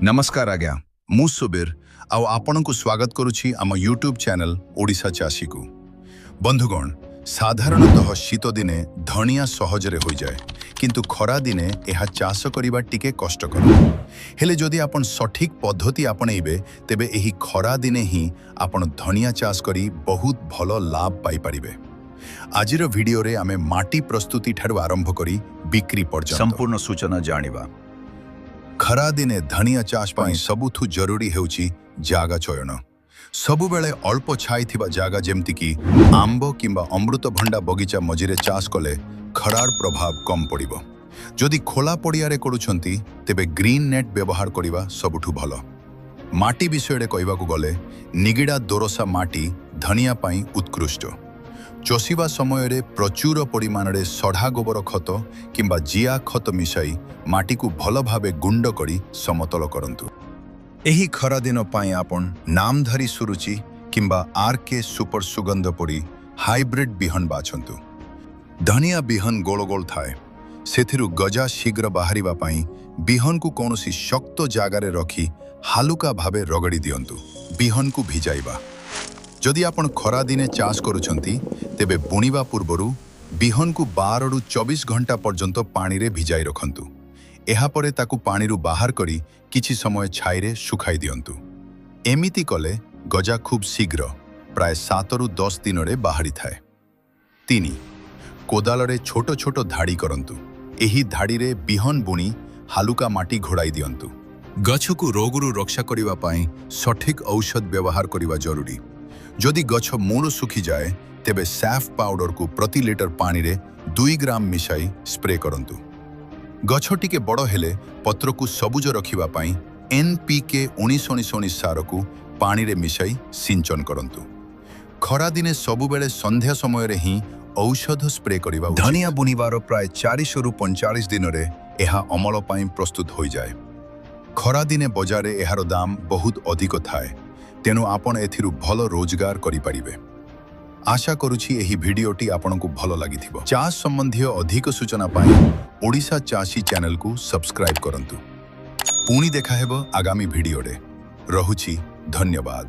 ନମସ୍କାର ଆଜ୍ଞା, ମୁଁ ସୁବୀର ଆଉ ଆପଣଙ୍କୁ ସ୍ୱାଗତ କରୁଛି ଆମ ୟୁଟ୍ୟୁବ୍ ଚ୍ୟାନେଲ ଓଡ଼ିଶା ଚାଷୀକୁ। ବନ୍ଧୁଗଣ, ସାଧାରଣତଃ ଶୀତ ଦିନେ ଧଣିଆ ସହଜରେ ହୋଇଯାଏ, କିନ୍ତୁ ଖରା ଦିନେ ଏହା ଚାଷ କରିବା ଟିକେ କଷ୍ଟକର। ହେଲେ ଯଦି ଆପଣ ସଠିକ୍ ପଦ୍ଧତି ଆପଣେଇବେ, ତେବେ ଏହି ଖରା ଦିନେ ହିଁ ଆପଣ ଧନିଆ ଚାଷ କରି ବହୁତ ଭଲ ଲାଭ ପାଇପାରିବେ। ଆଜିର ଭିଡ଼ିଓରେ ଆମେ ମାଟି ପ୍ରସ୍ତୁତି ଠାରୁ ଆରମ୍ଭ କରି ବିକ୍ରି ପର୍ଯ୍ୟନ୍ତ ସମ୍ପୂର୍ଣ୍ଣ ସୂଚନା ଜାଣିବା। ଖରାଦିନେ ଧନିଆ ଚାଷ ପାଇଁ ସବୁଠୁ ଜରୁରୀ ହେଉଛି ଜାଗା ଚୟନ। ସବୁବେଳେ ଅଳ୍ପ ଛାଇ ଥିବା ଜାଗା, ଯେମିତିକି ଆମ୍ବ କିମ୍ବା ଅମୃତଭଣ୍ଡା ବଗିଚା ମଝିରେ ଚାଷ କଲେ ଖରାର ପ୍ରଭାବ କମ୍ ପଡ଼ିବ। ଯଦି ଖୋଲା ପଡ଼ିଆରେ କରୁଛନ୍ତି, ତେବେ ଗ୍ରୀନ୍ ନେଟ୍ ବ୍ୟବହାର କରିବା ସବୁଠୁ ଭଲ। ମାଟି ବିଷୟରେ କହିବାକୁ ଗଲେ, ନିଗିଡ଼ା ଦୋରସା ମାଟି ଧନିଆ ପାଇଁ ଉତ୍କୃଷ୍ଟ। ଚଷିବା ସମୟରେ ପ୍ରଚୁର ପରିମାଣରେ ସଢ଼ା ଗୋବର ଖତ କିମ୍ବା ଜିଆ ଖତ ମିଶାଇ ମାଟିକୁ ଭଲ ଭାବେ ଗୁଣ୍ଡ କରି ସମତଳ କରନ୍ତୁ। ଏହି ଖରାଦିନ ପାଇଁ ଆପଣ ନାମଧାରୀ ସୁରୁଚି କିମ୍ବା ଆର୍ କେ ସୁପର ସୁଗନ୍ଧ ପରି ହାଇବ୍ରିଡ୍ ବିହନ ବାଛନ୍ତୁ। ଧନିଆ ବିହନ ଗୋଳ ଗୋଳ ଥାଏ। ସେଥିରୁ ଗଜା ଶୀଘ୍ର ବାହାରିବା ପାଇଁ ବିହନକୁ କୌଣସି ଶକ୍ତ ଜାଗାରେ ରଖି ହାଲୁକା ଭାବେ ରଗଡ଼ି ଦିଅନ୍ତୁ। ବିହନକୁ ଭିଜାଇବା: ଯଦି ଆପଣ ଖରାଦିନେ ଚାଷ କରୁଛନ୍ତି, ତେବେ ବୁଣିବା ପୂର୍ବରୁ ବିହନକୁ 12ରୁ 24 ଘଣ୍ଟା ପର୍ଯ୍ୟନ୍ତ ପାଣିରେ ଭିଜାଇ ରଖନ୍ତୁ। ଏହାପରେ ତାକୁ ପାଣିରୁ ବାହାର କରି କିଛି ସମୟ ଛାଇରେ ଶୁଖାଇ ଦିଅନ୍ତୁ। ଏମିତି କଲେ ଗଜା ଖୁବ୍ ଶୀଘ୍ର, ପ୍ରାୟ 7ରୁ 10 ଦିନରେ ବାହାରିଥାଏ। 3, କୋଦାଳରେ ଛୋଟ ଛୋଟ ଧାଡ଼ି କରନ୍ତୁ। ଏହି ଧାଡ଼ିରେ ବିହନ ବୁଣି ହାଲୁକା ମାଟି ଘୋଡ଼ାଇ ଦିଅନ୍ତୁ। ଗଛକୁ ରୋଗରୁ ରକ୍ଷା କରିବା ପାଇଁ ସଠିକ୍ ଔଷଧ ବ୍ୟବହାର କରିବା ଜରୁରୀ। ଯଦି ଗଛ ମୂଳ ଶୁଖିଯାଏ, ତେବେ ସ୍ୟାଫ୍ ପାଉଡରକୁ ପ୍ରତି ଲିଟର ପାଣିରେ 2 ଗ୍ରାମ ମିଶାଇ ସ୍ପ୍ରେ କରନ୍ତୁ। ଗଛ ଟିକେ ବଡ଼ ହେଲେ ପତ୍ରକୁ ସବୁଜ ରଖିବା ପାଇଁ ଏନ୍ ପି କେ 19 19 19 ସାରକୁ ପାଣିରେ ମିଶାଇ ସିଞ୍ଚନ କରନ୍ତୁ। ଖରାଦିନେ ସବୁବେଳେ ସନ୍ଧ୍ୟା ସମୟରେ ହିଁ ଔଷଧ ସ୍ପ୍ରେ କରିବା। ଧନିଆ ବୁଣିବାର ପ୍ରାୟ 40ରୁ 45 ଦିନରେ ଏହା ଅମଳ ପାଇଁ ପ୍ରସ୍ତୁତ ହୋଇଯାଏ। ଖରାଦିନେ ବଜାରରେ ଏହାର ଦାମ ବହୁତ ଅଧିକ ଥାଏ, ତେଣୁ ଆପଣ ଏଥିରୁ ଭଲ ରୋଜଗାର କରିପାରିବେ। ଆଶା କରୁଛି ଏହି ଭିଡ଼ିଓଟି ଆପଣଙ୍କୁ ଭଲ ଲାଗିଥିବ। ଚାଷ ସମ୍ବନ୍ଧୀୟ ଅଧିକ ସୂଚନା ପାଇଁ ଓଡ଼ିଶା ଚାଷୀ ଚ୍ୟାନେଲକୁ ସବସ୍କ୍ରାଇବ୍ କରନ୍ତୁ। ପୁଣି ଦେଖାହେବ ଆଗାମୀ ଭିଡ଼ିଓରେ। ରହୁଛି, ଧନ୍ୟବାଦ।